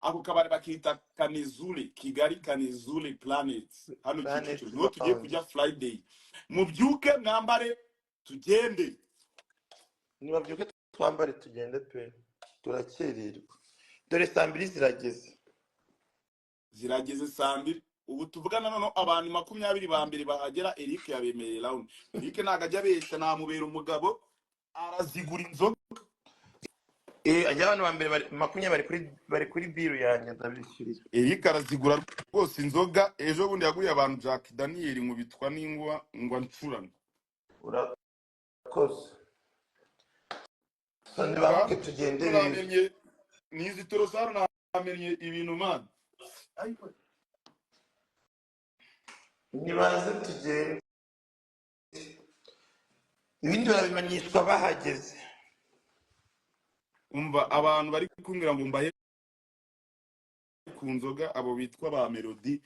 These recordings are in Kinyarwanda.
Ako kabari bakita Kanizule, Kigali Kanizule Planet, hano Planet Kicukiro niho tugiye Lounge. kujya Friday. Mubyuke mwambare tugende. Nibabyuke twambare tugende pe, turakererwa, dore saa 2 zirageze. Zirageze saa 2 ubu tuvugana. Noneho abantu 20 ba mbere bahagera, Eric yabemereye round. Eric ntabwo ajya abeshya, namubera umugabo, arazigura inzoga. Ajya abantu ba mbere 20 bari kuri bill yanjye, ndabishyurira. Eric arazigura rwose inzoga. Ejo bundi yaguriye abantu Jack Daniel, nkubitwa n'ingwa ngwa ncurana. Urakoze. So nibamuke tugende rero. Namenye n'izi torosaro, namenye ibintu, man. Nibaze tugende, ibindi barabimenyeshwa bahageze. Umva, abantu bari kumbwira ngo mbahe ku nzoga, abo bitwa ba Melody,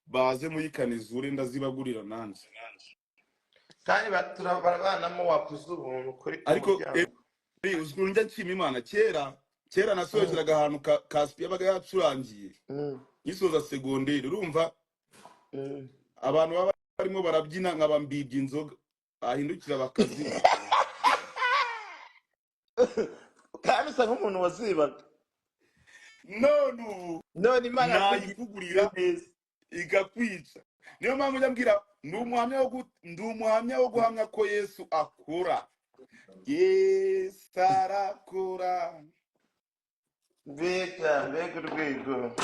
baze muri Kanizure ndazibagurira nanjye. Kandi barabanamo wakuze ubuntu kuri ku Ariko muryango. Uzi ukuntu njya nshima Imana? Kera kera nasohokeraga ahantu Kaspi yabaga yacurangiye, ngisoza segonderi, urumva, abantu baba barimo barabyina nkaba mbibye inzoga, bahindukira bakazinywa. Kandi usa nk'umuntu wazibaga. None ubu None Imana yakugiriye nayikugurira neza. ikakwica. Niyo mpamvu njya mbwira, ndi umuhamya wo guhamya ko Yesu akora, Yesu arakora. Mbega mbega urwego!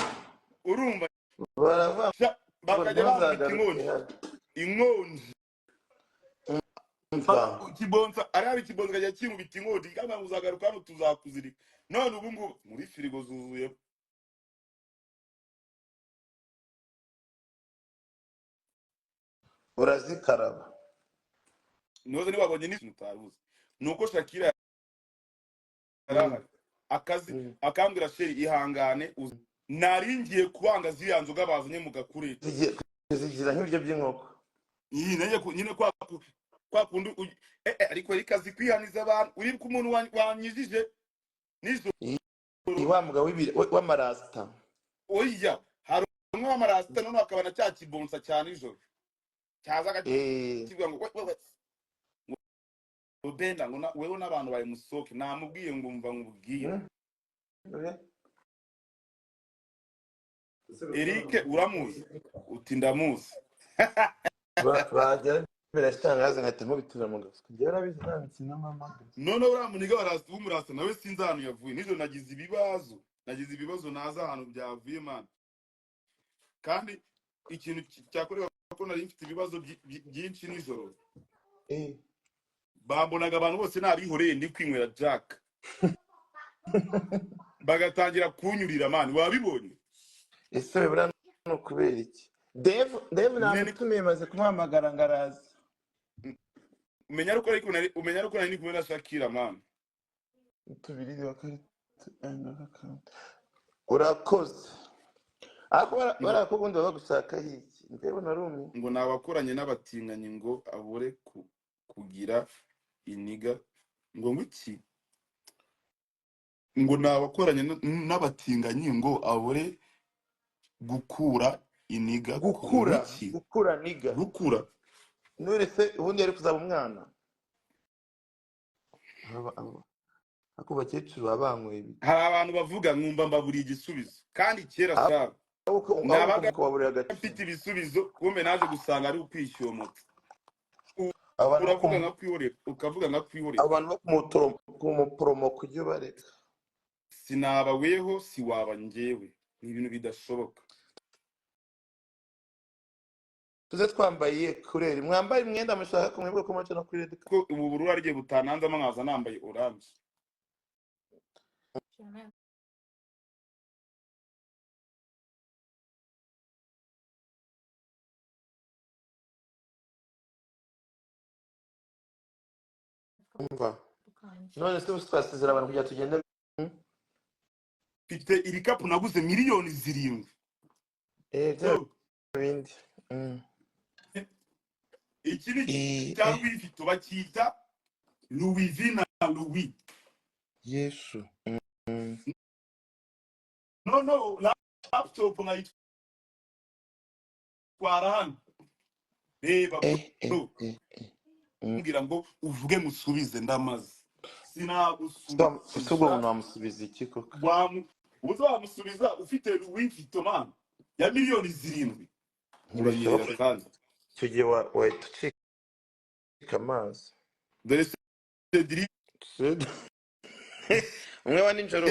Urumva? Baravuga Sha, ngo bakajya bankubita ntuzagaruke inkonji hano. Inkonji. Umva. Ikibonsa ari haba, ikibonsa kajya kinkubita inkonji, kandi ngo uzagaruka hano tuzakuzirika. None ubu ngubu muri firigo zuzuye. Urazikaraba. Noze ntiwabonye n'ikintu utaruzi ni uko Shakira yari ahari akazi, akambwira: "Chéri, ihangane." Nari ngiye kubanga ziriya nzoga bazanye mu gakureti. Zigira nk'ibiryo by'inkoko. Iyi nanjye nyine kwa kundi ariko rikazi kwihaniza abantu, uribuka umuntu wanyijije nijoro? Iyi wa mugabo w'amarasita. Oya, hari umwe w'amarasita, noneho akaba na cya kibonsa cya nijoro cyazaga kivuga ngo we we we, ngo Benda, ngo wewe n'abantu bawe musohoke. Namubwiye ngo mva nkubwire. Eric uramuzi? Uti ndamuzi. Bagera birashangaza nkahita mubitura mu gafuka, njyewe urabizi nta mikino mama. Noneho uriya muniga wa rasta w'umurasta nawe sinzi ahantu yavuye nijoro. Nagize ibibazo nazi ahantu byavuye, man. Kandi ikintu cyakorewe ko nari mfite ibibazo byinshi nijoro, bambonaga abantu bose nabihoreye ndi kwinywera Jack, bagatangira kunyurira, man, wabibonye? Ese buriya ni ukubera iki? Dave, Dave. Nyine ni Namutumiye, maze kumuhamagara ngo araza. Umenya ariko nari ndi kumwe na Shakira, man. Tubiri wa karita. Urakoze, ariko Ngo bariya ko ubundi baba bagushakaho iki? Njyewe narumiwe. Ngo nabakoranye n'abatinganyi ngo abure kugira iniga, ngo iki? Ngo nabakoranye n'abatinganyi ngo abure gukura iniga ku Gukura. Iki? Gukura niga. Gukura. None se ubundi yari kuzaba umwana? Ako bakecuru baba banyweye ibiki? Hari abantu bavuga nkumva mbaburiye igisubizo, kandi kera sha Ahubwo nabaga ukababurira mfite agaciro. ibisubizo, kumbe naje gusanga ari ukwishyomotsa. Abo bantu bo Uravuga nka kwihorera, ukavuga nka kwihorera. Abo bantu bo kumuporomo kujya ubareka. Sinaba weho, siwaba njyewe, ni ibintu bidashoboka. Tuze twambaye kureri, mwambaye imyenda mushaka, kumwibuka ko muca no kuri red. Ko ubu bururu ari igihe butananzamo nkaza nambaye orange. Umva, none se ubu twasezera abantu kugira tugende? Mfite ibikapu naguze miliyoni 7. Bya So, bindi. Iki ni cya Louis Vuitton, bacyita Louis V na Louis. Yesu. No, laptop nkayitwara hano. Reba Eh, eh, bro, eh, eh. Mm. mbwira ngo uvuge musubize, ndamaze. Si ubwo Sinagusubiza. muntu wamusubiza iki koko? Uza wamusubiza ufite Louis Vuitton man ya miliyoni 7, Ntibishoboka. urayireba kandi. Icyo gihe wahita ucika amaso. Dore Cedric. Umwe wa nijoro.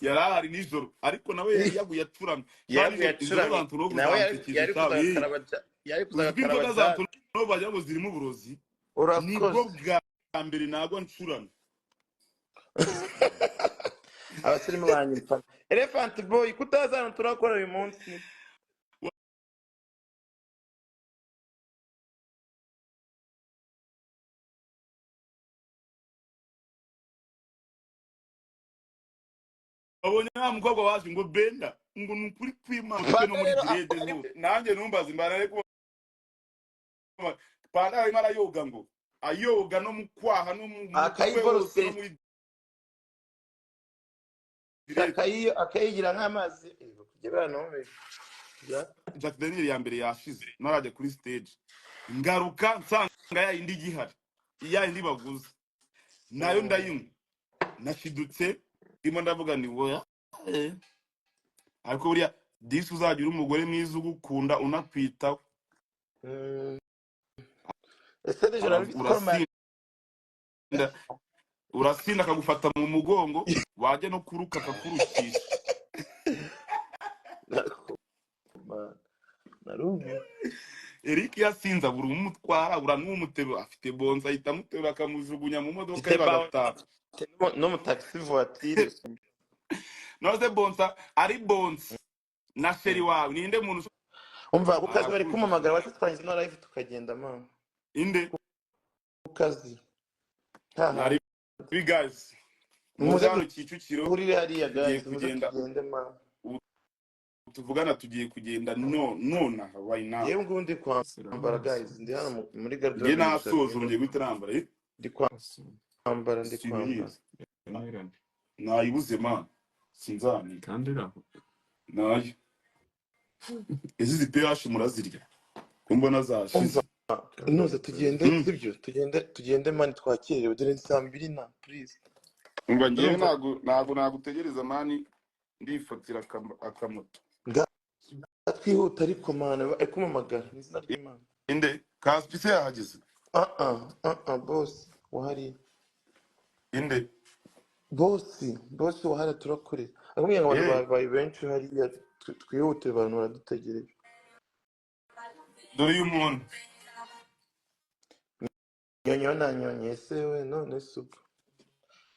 Yari ahari nijoro, ariko nawe yari yaguye acuramye. Yaraguye Kandi inzoga za acuramye. Antonov Nawe yari zansekeje yari shawe. kuzakaraba yari Uzi ko inzoga kuzakaraba za jari. Antonov wagira ngo zirimo uburozi. Nibwo Urakoze. bwa mbere nagwa ncuramye. Abasirimu banyimfana. Elephant Boy, kutaza hano turakora uyu munsi. Babonye wa mukobwa waje ngo benda ngo ni ukuri kw'Imana twe no Panda muri rero direde ari zose nanjye numbaza imbara, ariko panda arimo arayoga, ngo ayoga no mu kwaha no mu mutwe hose no akayiborosesha, muri direde. Akayigira nk'amazi. Kujya baranumvise. Jack Daniel ya mbere yashize, narajya kuri stage ngaruka nsanga ya yindi igihari, ya yindi baguze nayo ndayinywa, nashidutse ndimo ndavuga ni woya. Ariko buriya disi uzagira umugore mwiza ugukunda unakwitaho. Ese nijoro ari gukora? Urasinda urasinda akagufata mu mugongo, wajya no kuruka akakurukisha. Narumiwe. Eric yasinze abura umutwara, abura n'umuterura, afite bonza ahita amuterura akamujugunya mu modoka Mfite ye bagataha. No mu taxi voiture. Noze bonsa ari bonsa na sheri wawe, ninde muntu Umva, ku kazi bari arakurusha? Kumpamagara wacu twangiza no live tukagenda mama. Inde? Ku kazi haha. Nari guys, muze Muze hano Kicukiro. duhurire hariya. Tugiye Guys, muze kugenda. tugende mama. Ubu tuvugana tugiye kugenda no nonaha, right now. Yewe, ngubu ndi kwambara guys, ndi hano muri Njye garderobe nasoje, ubu ngiye guhita nambara. Ndi kwambara, ndi kwambara. Sibiyizi, nayibuze man, sinzaniga nayo. Ese izi pH murazirya ko mbona zashize? Umva, nuze tugende. Sibyo, tugende tugende man, twakerewe, dore ni saa 2 na please. Umva, ngewe Urumva? Ntago nagutegereza man, ndifatira akamoto. Twihuta ariko man, ari kumpamagara mu izina ry'Imana. Inde Kaspi se yahageze? Ah ah ah ah, boss wahari. Inde? Boss wahari turakorera, akubwira ngo abantu Eh. babaye benshi hariya, twihute, abantu baradutegereje. Dore uyu muntu. Nyonyo na nyonye se we, none se ubwo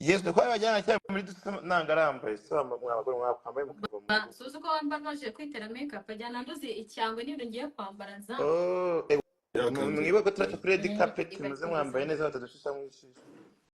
yesu ko bajyana cyane muri dusa nanga arambaye se mwa bagore mwakwambaye mukava mu rugo. Suzi ko mba nkoje kwitera makeup, ajyana nduzi icyangwe n'ibintu ngiye kwambara za Oh, Yakanze. mwibuke ko turaca kuri red carpet, iba muze mwambaye neza batadushisha mu ijisho.